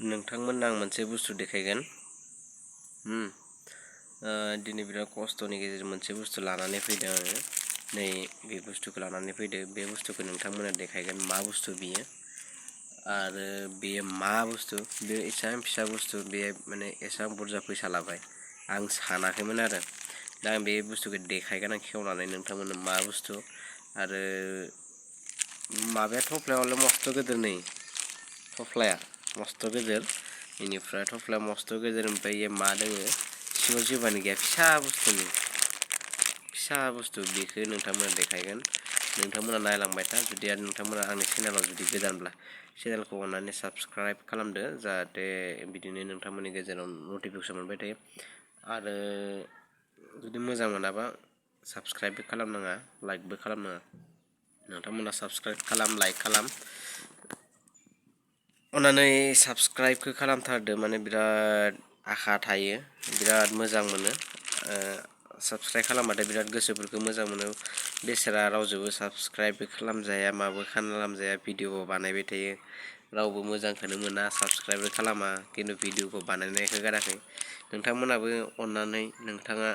नोंथांमोननो आं मोनसे बुस्थु देखायगोन। दिनै बिराद खस्थ'नि गेजेरजों मोनसे बुस्थु लानानै फैदों आङो। नै बे बुस्थुखौ लानानै फैदों। बे बुस्थुखौ नोंथांमोननो देखायगोन मा बुस्थु बियो आरो बेयो मा बुस्थु। बे एसेबां फिसा बुस्थु बे माने एसेबां बुरजा फैसा लाबाय आं सानाखैमोन आरो। दा आं बे बुस्थुखौ देखायगोन आं खेवनानै नोंथांमोननो मा बुस्थु। आरो माबाया थफ्लायावलाय मस्थ' गिदिर, नै थफ्लाया मस्थ' गिदिर, बेनिफ्राय थफ्लाया मस्थ' गिदिर, ओमफ्राय इयो मा दोङो सिङाव जेबोआनो गैया, फिसा बुस्थु बेखौ नोंथांमोना देखायगोन। नोंथांमोना नायलांबाय था। जुदि आरो नोंथांमोना आंनि चेनेलाव जुदि गोदानब्ला चेनेलखौ अननानै साबस्क्राइब खालामदो, जाहाथे बिदिनो नोंथांमोननि गेजेराव नटिफिकेसन मोनबाय थायो। आरो जुदि मोजां मोनाबा साबस्क्राइबबो खालामनाङा, लाइकबो खालामनाङा। नोंथांमोना साबस्क्राइब खालाम, लाइक खालाम। अननानै साबस्क्राइबखौ खालामथारदो, माने बिराद आखा थायो, बिराद मोजां मोनो। साबस्क्राइब खालामबाथाय बिराद गोसोफोरखौ मोजां मोनो। बेसेरा रावजोंबो साबस्क्राइबबो खालामजाया, माबो खालामजाया, भिडिअ बानायबाय थायो, रावबो मोजांखौनो मोना, साबस्क्राइबबो खालामा, खिन्थु भिडिअखौ बानायनायखौ गाराखै। नोंथांमोनाबो अननानै नोंथाङा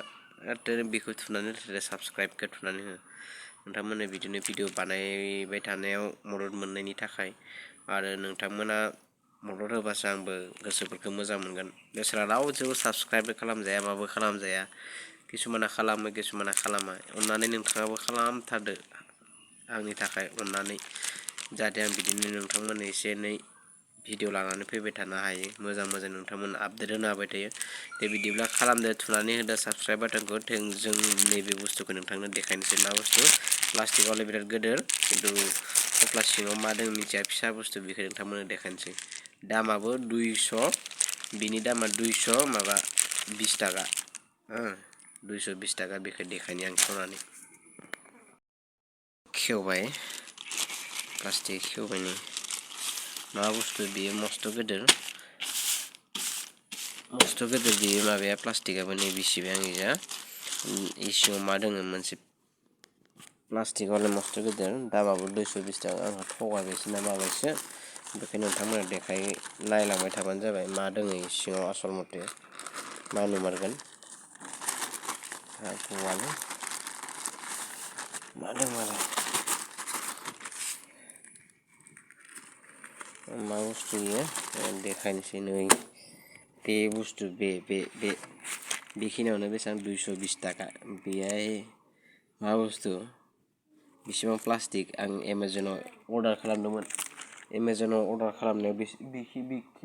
बेखौ थुनानै हो, साबस्क्राइबखौ थुनानै हो। नोंथांमोननो बिदिनो भिडिअ बानायबाय थानायाव मदद मोननायनि थाखाय। आरो नोंथांमोना मदद होबासो आंबो गोसोफोरखौ मोजां मोनगोन। बेसोरा रावजोंबो साबस्क्राइबबो खालामजाया, माबो खालामजाया, किसुमाना खालामो, किसुमाना खालामा। अननानै नोंथाङाबो खालामथारदो आंनि थाखाय अननानै, जाहाथे आं बिदिनो नोंथांमोननो एसे एनै भिडिअ लानानै फैबाय थानो हायो, मोजां नोंथांमोननो आपडेट होनो हाबाय थायो। दे बिदिब्ला खालामदो, थुनानै होदो साबस्क्राइब बाटनखौ। जों नैबे बुस्थुखौ नोंथांनो देखायनोसै मा बुस्थु। प्लास्टिकआवलाय बिराद गिदिर, खिन्थु थफ्ला सिङाव मा दं मिथिया, फिसा बुस्थु, बेखौ नोंथांमोननो देखायनोसै। दामाबो 200, बिनि दामा 220 थाखा, 220 थाखा। बेखौ देखायनो आं खेवनानै खेवबाय, प्लास्टिक खेवबाय। नै मा बुस्थु बेयो, मस्थ' गिदिर बेयो माबाया, प्लास्टिकआबो नै बिसिबाय आंनिजा। सिङाव मा दङ मोनसे, प्लास्टिकआवलाय मस्थ' गिदिर, दामाबो 220 थाखा। आंहा थगायबायसो ना माबायसो, बेखायनो नोंथांमोना नायलांबाय थाबानो जाबाय मा दङ सिङाव आसल मथे, मा नुमारगोन। मा दं मालाय, मा बुस्थु इयो देखायनोसै। नै बे बुस्थु, बेखिनियावनो बेसेबां 220 थाखा। बेहाय मा बुस्थु, बेसेबां प्लास्टिक। आं एमाजनाव अर्डार खालामदोंमोन, एमाजनाव अर्डार खालामनायाव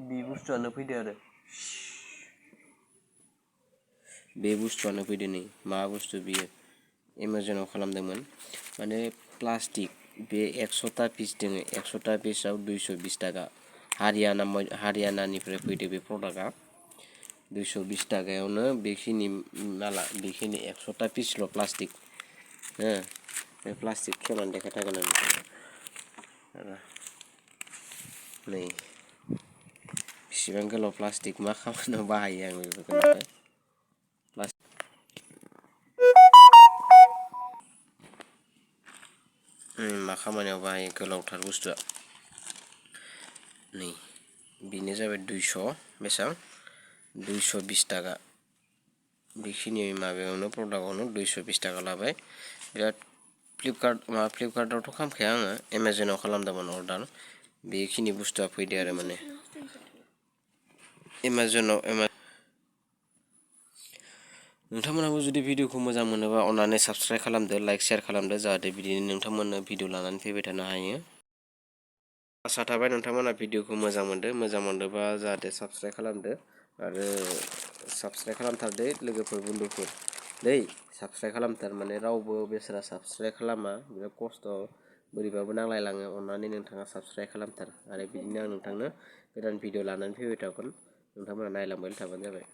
बे बुस्थुआनो फैदो आरो, बे बुस्थुआनो फैदो। नै मा बुस्थु बियो, एमाजनाव खालामदोंमोन, माने प्लास्टिक। बे 100टा पिस दङ, 100टा पिसआव 220 थाखा। हारियानानिफ्राय फैदो बे प्रडाक्टआ। 220 थाखायावनो बेखिनि माला, बेखिनि 100टा पिसल' प्लास्टिक। बे प्लास्टिक खेवनानै देखायथारगोन आं। नै बेसेबां गोलाव प्लास्टिक, मा खामानियाव बाहायो आं बेफोरखौ। मा खामानियाव बाहायो, गोलावथार बुस्थुआ। नै बेनो जाबाय 200, बेसेबां 220 थाखा। बेखिनि माबायावनो, प्रडाक्टआवनो 220 थाखा लाबाय। बिराद फ्लिपकार्टआवथ' खालामखाया आङो, एमाजनाव खालामदोंमोन अर्डार। बेखिनि बुस्थुआ फैदो आरो, माने एमाजनाव। नोंथांमोनाबो जुदि भिडिअखौ मोजां मोनोबा अननानै साबस्क्राइब खालामदो, लाइक शेयार खालामदो, जाहाथे बिदिनो नोंथांमोननो भिडिअ लानानै फैबाय थानो हायो। आसा थाबाय नोंथांमोना भिडिअखौ मोजां मोनदोंबा जाहाथे साबस्क्राइब खालामदो। आरो साबस्क्राइब खालामथारदो लोगोफोर, बन्धुफोर, साबस्क्राइब खालामथार। माने रावबो बेसोरा साबस्क्राइब खालामा, बिराद खस्थ', बोरैबाबो नांलायलाङो। अननानै नोंथाङा साबस्क्राइब खालामथार। आरो बिदिनो आं नोंथांनो गोदान भिडिअ लानानै फैबाय थागोन, नोंथांमोना नायलांबाय थाबानो जाबाय।